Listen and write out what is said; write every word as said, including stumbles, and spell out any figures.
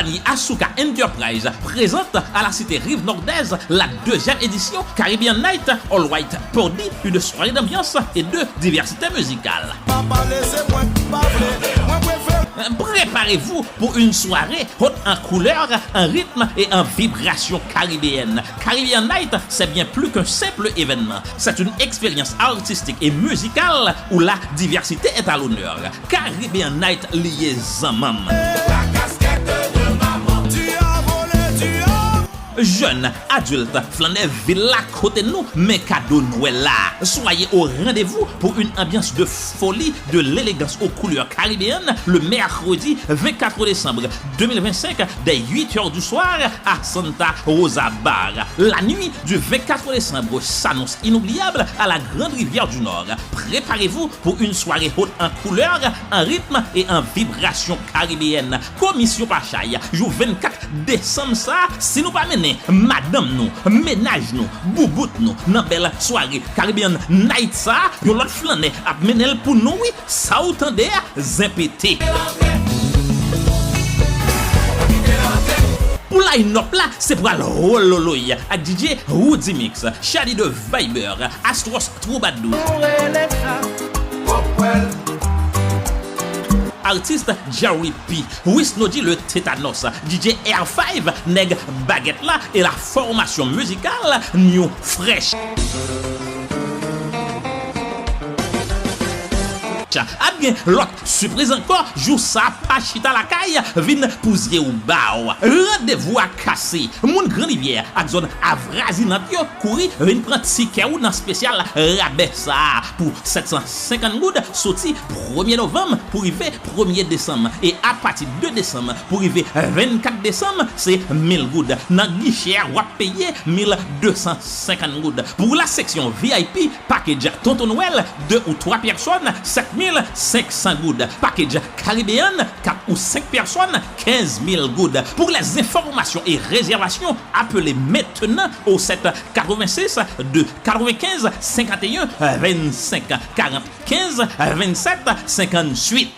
Compagnie Asuka Enterprise présente à la cité Rive Nordez la deuxième édition Caribbean Night, All White Party, une soirée d'ambiance et de diversité musicale. Papa lese mwen pa vle, mwen prefere. Préparez-vous pour une soirée haute en couleurs, en rythme et en vibrations caribéennes. Caribbean Night, c'est bien plus qu'un simple événement. C'est une expérience artistique et musicale où la diversité est à l'honneur. Caribbean Night li ye zanmanm. Jeunes, adultes, flânè vil la kote nou, men kado Nwèl la. Soyez au rendez-vous pour une ambiance de folie, de l'élégance aux couleurs caribéennes, le mercredi vingt-quatre décembre deux mille vingt-cinq, dès huit heures du soir, à Santa Rosa Bar. La nuit du vingt-quatre décembre s'annonce inoubliable à la Grande Rivière du Nord. Préparez-vous pour une soirée haute en couleurs, en rythme et en vibrations caribéennes. Komisyon pa chay, jou vennkat désanm sa, si nou pa mennen madanm nou, mennaj nou, boubout nou nan bèl sware Caribbean Night sa, yon lòt flannè ap mennen l pou nou wi. Sa w tande a, zen pete. Pou line-up la, se pral wololoy ak D J Roody Mix, Shady the Viber, Astros Troubadour, atis Jerry P, Wisnodji le Tétanos, D J R five, Nèg Bagèt la, e la formation musicale New Fresh. Ap gen lòt sipriz ankò, jou sa pa chita lakay, vin pou zye w ba w. Randevou a kase. Moun Gran Rivyè ak zòn avwazinant yo kouri vin pran tikè w nan espesyal rabè sa a pou sèt san senkant goud soti premye novanm pou rive premye desanm. E apati de desanm pou rive vennkat desanm, se mil goud. Nan gichè a, w ap peye mil de san senkant goud. Pou la seksyon V I P, package Tonton Nwèl, de ou twa pèsòn, sèt mil senk san goud. Package Caribbean, kat ou senk pèsòn, kenz mil goud. Pour les informations et réservations, appelez maintenant au sept quatre-vingt-six deux quatre-vingt-quinze cinquante et un vingt-cinq, quarante-quinze vingt-sept cinquante-huit.